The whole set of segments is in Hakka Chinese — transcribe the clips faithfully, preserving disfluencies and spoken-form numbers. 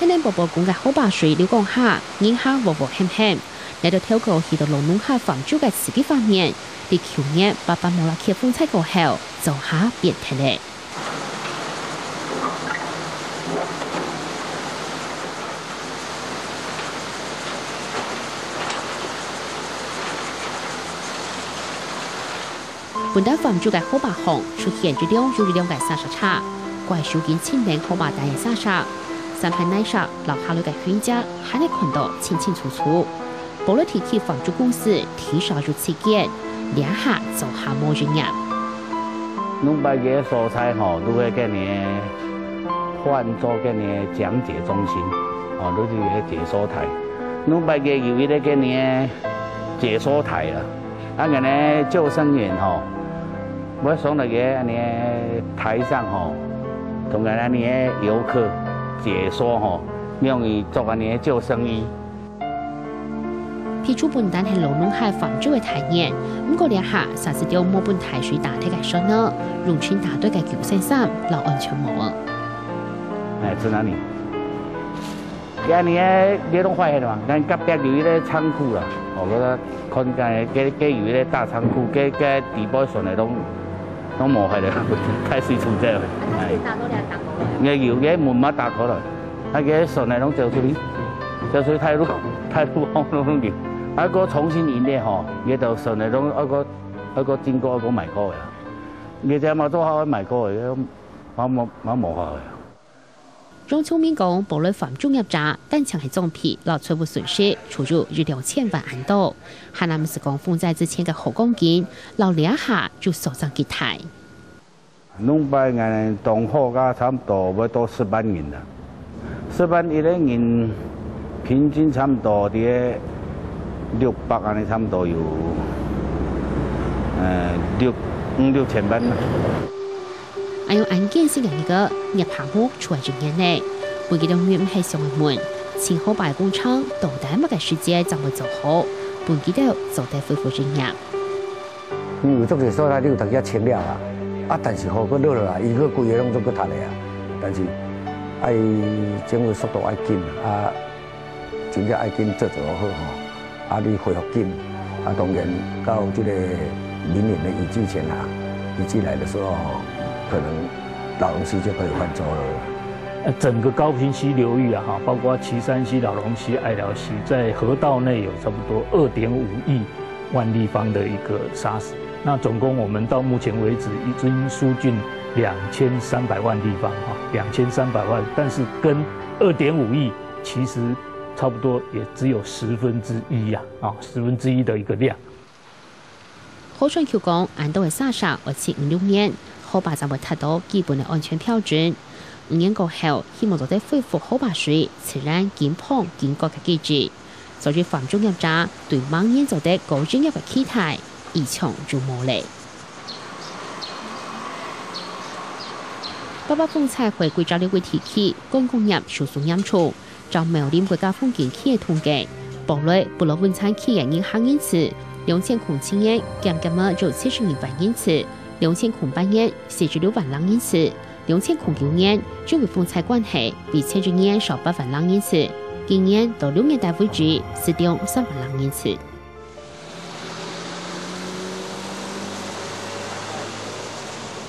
天然寶寶公个河壩水流江下，人客和和㧯㧯。這兜透過去到老農下泛舟个刺激畫面，在舊年八八莫拉克風災過後，做下變忒了。 本旦泛舟个河壩項出現一輛又一輛个沙石車，怪手緊清理河壩底个沙石，三排泥石留下來个痕跡還係看到清清楚楚。寶來地區泛舟公司地上有七間，這下做下無營業。兩百个所在吼，都係該呢換做該呢講解中心，哦，都係个解說台。兩百个有一個該呢解說台啊。 啊，𠊎呢救生員吼，會上到該恁呢台上吼，同𠊎恁呢遊客解說吼，用於做恁呢救生衣。譬如本旦係老農下泛舟个體驗，毋過這下煞係用無分大水打忒个船呢，用盡大堆个救生衫摎安全帽。哎，在哪裡？ 該恁呢个，這都壞忒了嘛。咱隔壁有一個倉庫啦，哦，該看該該該有一個大倉庫，該該底部船个攏攏無忒了，大水沖走了。哎，該有該門嘛打開了，該該船个攏走出去，走出去大陸大陸方攏去，啊，過重新營業吼，該兜船个攏愛過愛過經過愛過買過个啦，該隻嘛做好買過个，嘛無嘛無好个。 楊聰明講，寶來泛舟業者單淨係裝備摎財務損失，就有一兩千萬恁多。還毋係講風災之前个好光景，摎這下就相差幾大。兩擺𠊎當好个差毋多會到十萬銀啦。十萬一個人，平均差毋多在六百恁呢，差毋多有，呃，六五六千萬啦。 恁樣恁艱辛个日个，捏耙木就愛一年呢。分佢兜原毋係想愛問，清河壩个工程到底麼个時節正會做好？分佢兜做得恢復營業。嗯，有足濟所在你有當時清了啊，啊，但是吼，閣落落來，伊閣規个攏總閣塌个啊。但是愛整个速度愛緊啊，啊，真正愛緊做做好吼。 啊，你恢復緊，啊，當然到這個明年的雨季前啊，雨季來的時候，可能荖濃溪就可以泛舟了。呃，整個高屏溪流域啊，哈，包括旗山溪、荖濃溪、愛寮溪，在河道內有差不多二點五億萬立方的一個沙石。那總共我們到目前為止已經疏浚兩千三百萬立方，哈，兩千三百萬，但是跟二點五億其實差不多也只有十分之一呀，啊，十分之一的一個量。 河川局講，恁多个沙石愛清五六年，河壩正會達到基本个安全標準。五年過後，希望做得恢復河壩水自然緊滂緊乾个機制。所以，泛舟業者對明年做得過營業个期待，一場就無了。八八風災後，貴州六堆地區觀光業受損嚴重。 照苗林國家風景區个統計，寶來不落溫泉區个人客人次，兩千空七年減減仔有七十二萬人次，兩千空八年四十六萬人次，兩千空九年因為風災關係，比前一年少八萬人次，今年到六月底為止，只剩三萬人次。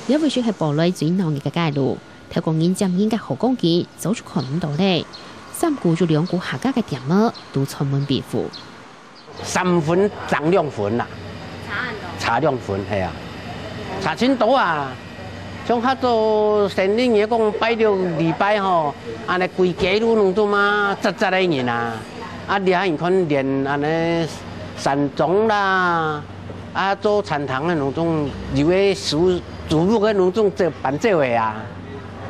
這位就係寶來最鬧熱个街路，透過人接人个好光景，早就看毋到了。三股有兩股客家个店仔，都全門閉戶。三分爭兩分啦，差恁多。差兩分，係啊，差真多啊！ 像較早生理人講拜六禮拜吼，恁呢規街路攏總嘛，擠擠个人啊。啊，這下你看連恁呢山莊啦，啊，做餐廳个攏總，有个煮，煮肉个攏總做搬走个啊，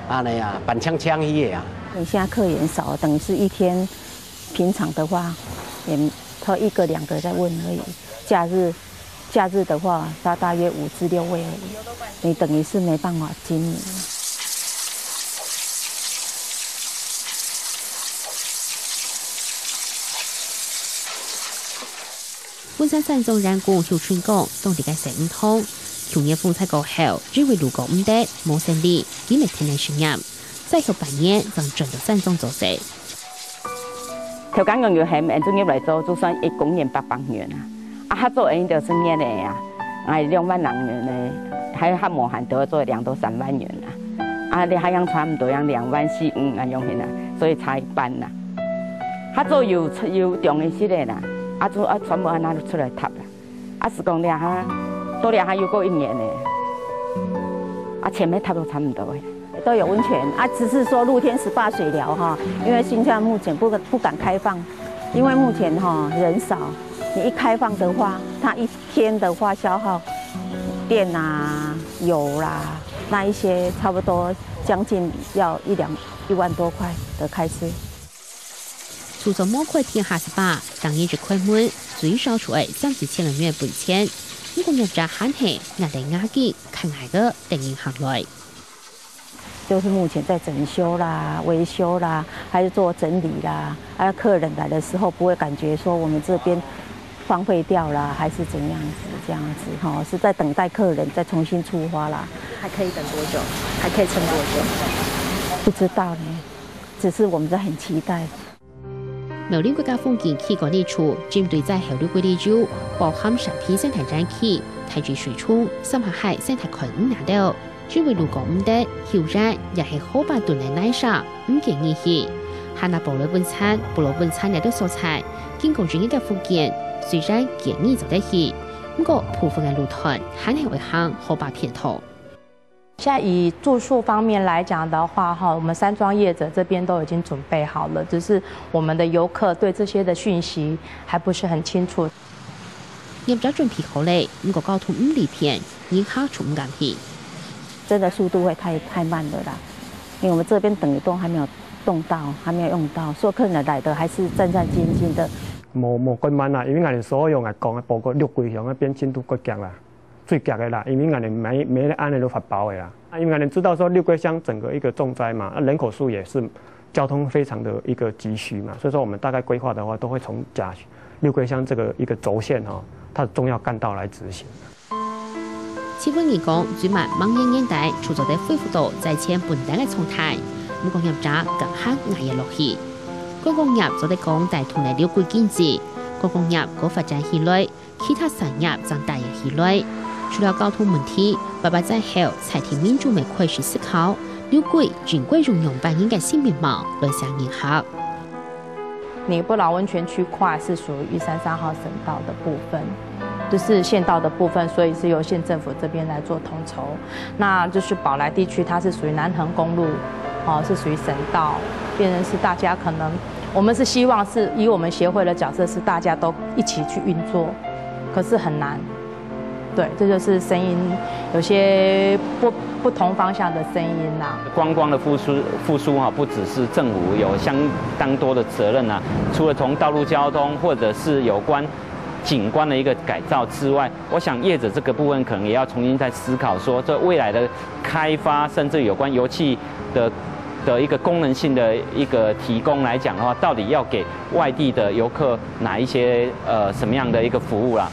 恁呢啊，搬淨淨去个啊。等一下客源少，等於是一天 平常的話，也才一個兩個在問而已。假日，假日的話，他大約五至六位而已。你等於是沒辦法經營。文山山莊員工邱春光，當地个生意堂，舊年風災過後，因為路過毋得，無生理，佢乜停了事業。 再過半年正轉到山莊做事。頭家娘有喊𠊎等入來做，就算一工錢八百銀啊。啊，較早𠊎等就算月个啊，𠊎兩萬零銀呢，還較無閒，都要做兩到三萬銀啊。啊，你還樣差毋多樣兩萬四五恁樣形啊，所以差一半啦。較早有出有中一息个啦，啊，就啊全部安那出來貼啦。啊，是講這下，到這下又過一年呢，啊，錢也貼到差毋多个。 都有溫泉啊，只是說露天S P A水療哈，因為現在目前不不敢開放，因為目前哈人少，你一開放的話，它一天的話消耗電啊、油啦那一些，差不多將近要一兩一萬多塊的開支。除咗無開天下S P A，當日一開門，最少就愛三四千个銀本錢。毋過業者還係牙根牙根，看𠊎个等人行來。 就是目前在整修啦、維修啦，還是做整理啦。啊，客人來的時候不會感覺說我們這邊荒廢掉啦，還是怎樣子這樣子哈，是在等待客人再重新出發啦。還可以等多久？還可以撐多久？不知道呢，只是我們在很期待。 苗栗國家風景區管理處針對災後六個月，包含山邊生態園區、大水水沖、三峽溪生態圈五年了，因為路過毋得，休閒也係河壩墩个泥沙，毋建議去。還拿保育文產、保育文產這兜所在，經過營業个復健，雖然建議做得去，毋過部分个路段還係會行河壩便道。 現在以住宿方面來講的話，哈，我們山莊業者這邊都已經準備好了，只是我們的遊客對這些的訊息還不是很清楚。業者準備好了，毋過交通毋利便，人客就毋敢去。真的速度會太太慢了啦，因為我們這邊等於都還沒有動到，還沒有用到，所以客人來的還是戰戰兢兢的。無無恁慢啦，因為𠊎等所有𠊎講个報告，六堆鄉个變遷都較遽啦。 最遽个啦，因為𠊎等每每个案例都發包个啦。啊，因為𠊎等知道說六堆鄉整個一個重災嘛，啊，人口數也是交通非常的一個急需嘛，所以說我們大概規劃的話，都會從甲六堆鄉這個一個軸線哈，它的重要幹道來執行。氣氛一講，最慢明年年底就做得恢復到災前本旦个狀態，毋過業者敢肯挨得落去。觀光業做得講帶動了六堆經濟，觀光業个發展起來， 其他產業正帶起來。除了交通問題，八八災後，在地民眾也開始思考，六堆應該用仰般形个新面貌來吸引人客。寧波老溫泉區塊是屬於玉山三號省道的部分，就是縣道的部分，所以是由縣政府這邊來做統籌。 那就是寶來地區，它是屬於南橫公路，哦，是屬於省道，變成是大家可能，我們是希望是以我們協會的角色，是大家都一起去運作，可是很難。對，這就是聲音，有些不不同方向的聲音啦。觀光的復甦復甦哈，不只是政府有相當多的責任啊，除了從道路交通或者是有關景觀的一個改造之外， 我想業者這個部分可能也要重新再思考，說這未來的開發，甚至有關遊憩的的一個功能性的一個提供來講的話，到底要給外地的遊客哪一些呃什麼樣的一個服務啦？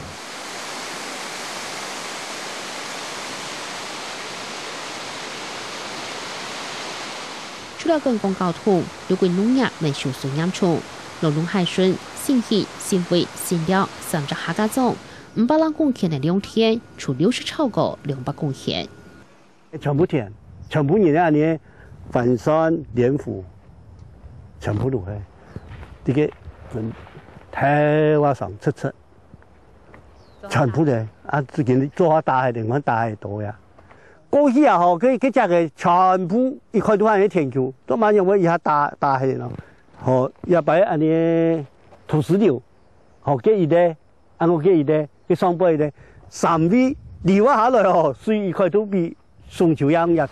除了觀光交通，六堆農業也受損嚴重，荖濃溪脣、新興、新會、新寮三隻客家庄， 五百零公頃个良田，就流失超過兩百公頃。全部田，全部人恁呢，番薯、蓮霧，全部都係。這個，嗯，頭啊上出出，全部个，啊，最近做下打下，連環打下多呀。過去啊吼，佢佢隻个全部一塊都還係田坵，做麼樣會一下打打下咯？吼，也擺恁呢土石流，吼，佢一个 啊，𠊎个一个，佢上背个，三位流啊下來哦，水一塊都比松樹樣也。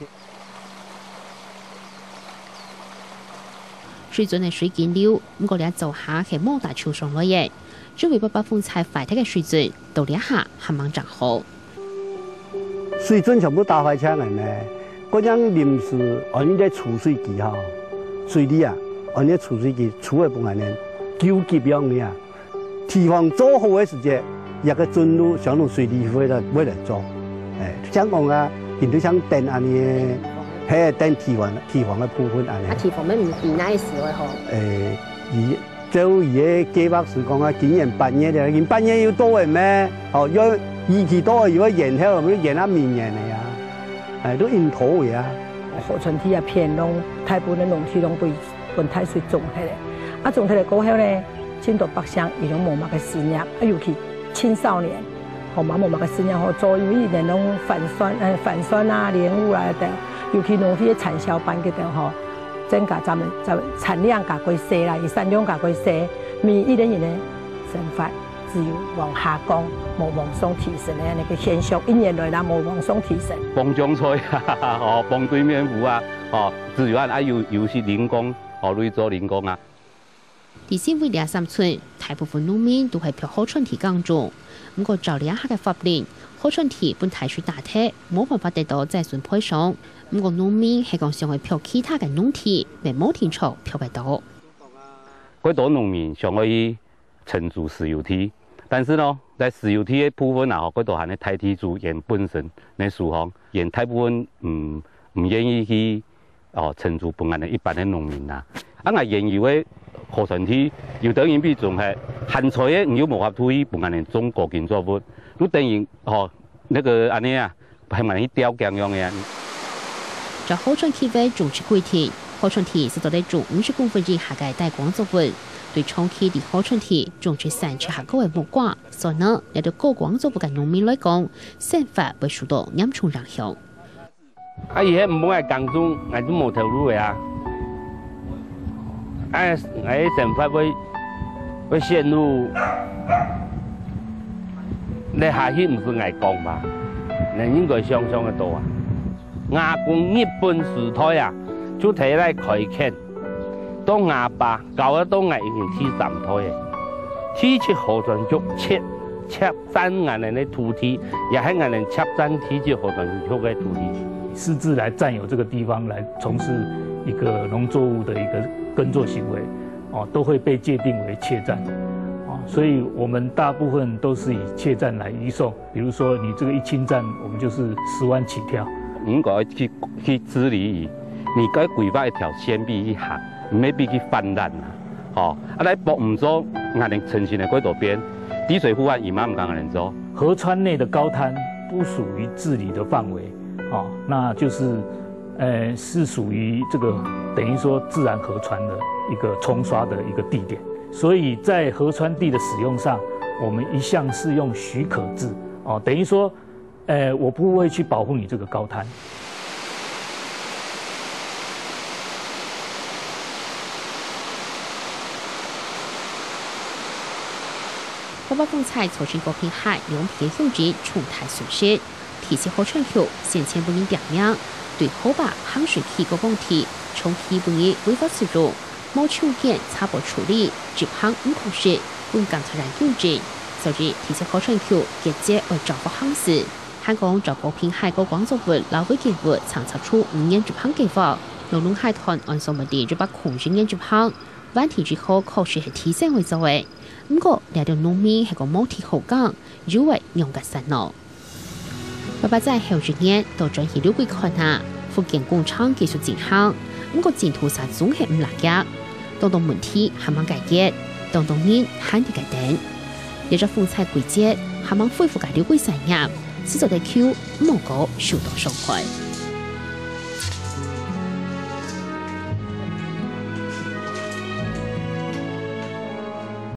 水圳个水緊流，毋過這做下係無打樹上來个，因為八八風災壞忒个水圳，到這下還吂整好。水圳全部打壞淨个呢，該樣臨時安一個儲水機吼，水利啊，安一個儲水機，儲个分𠊎等救急用个啊。 地方做好个時節，這個圳路相當水利會來會來做。哎，像講啊，佢兜像等恁呢，係等地方地方个部分恁呢。啊，地方乜毋知哪時會好？哎，佢照佢个計畫係講啊，今年八月个，今八月又到个咩？哦，要預期到个又要延後，毋係延到明年个呀。哎，都已經拖个啊。河川地啊，片攏大部分个農地攏被分大水種忒个。啊，種忒了過後呢，真多百姓佢攏無麼个事業，啊，尤其青少年，吼，嘛無麼个事業好做，因為佢等攏番檨，呃，番檨啊、蓮霧啊等，尤其農地个產銷班个等吼，增加咱們，咱們產量加過細啦，佢產量加過細，每一年呢，生活只有往下降，無往上提升个恁个現象，一年來啦無往上提升。幫種菜啊，吼，幫對面屋啊，吼，只有恁啊有，有時零工，吼，來做零工啊。 在新圍這三村，大部分農民都係跼河川地耕種。毋過照這下个法令，河川地分大水打忒，無辦法得到再生賠償。毋過農民係講想愛跼其他个農地，乜無定著跼會到。蓋多農民想愛去承租私有地，但是呢，在私有地个部分啊，蓋多還係大地主佢本身个事項，佢大部分，嗯，毋願意去 哦，承租分𠊎等一般个農民啊。啊，𠊎原有个河川地，有兜人比種係，旱災个，你又無法度去分𠊎等種高經作物，就等於，吼，該个恁呢啊，還𠊎等去吊頸樣个啊。照河川契約種植規定，河川地係做得種五十公分以下个帶光作物，對長期在河川地種植產值較高个木瓜、酸菜，這兜高光作物个農民來講，生活會受到嚴重影響。 啊，佢係毋分𠊎耕種，𠊎就無頭路个啊。哎，𠊎个生活會，會陷入，這下去毋使𠊎講吧，人應該想像得到啊。阿公日本時代啊，就在該開墾，到吾爸，到到𠊎已經第三代了。第七河川局切，切 佔𠊎等个土地，也係𠊎等切佔第七河川局个土地。私自來佔有這個地方來從事一個農作物的一個耕作行為，哦，都會被界定為竊佔。哦，所以我們大部分都是以竊佔來移送。比如說你這個一侵佔，我們就是十萬起跳。應該去，去治理佢，你該規劃一條線畀佢行，毋係畀佢氾濫啊。 吼，啊，來保毋著𠊎等誠信个過渡邊，滴水護岸，佢嘛毋敢恁樣做。河川內的高灘不屬於治理的範圍，哦，那就是，呃，是屬於這個等於說自然河川的一個沖刷的一個地點，所以在河川地的使用上，我們一向是用許可制，哦，等於說 呃，我不會去保護你這個高灘。八八風災造成高屏溪兩片个鄉鎮重大損失，第七河川局先前分人點名，對河壩行水渠過往地，長期分人違法使用， 無條件查埔處理，執行毋確實，分監察院糾正，所以第七河川局堅決愛照法行事。還講照高屏溪高光作物摎違建物曾查出五年執行計畫，農林海岸按說無得一百空一年執行，問題之後確實係地政會做个。毋過，這兜農民係講無地好耕，又會仰結煞腦。 八八災後一年，到轉去六龜看啊，復建工程繼續進行，毋過進度煞總係毋拉遽，當多問題還吂解決，當多人還在該等。這隻風災季節，還吂恢復个六龜產業，製造地區無過受到傷害。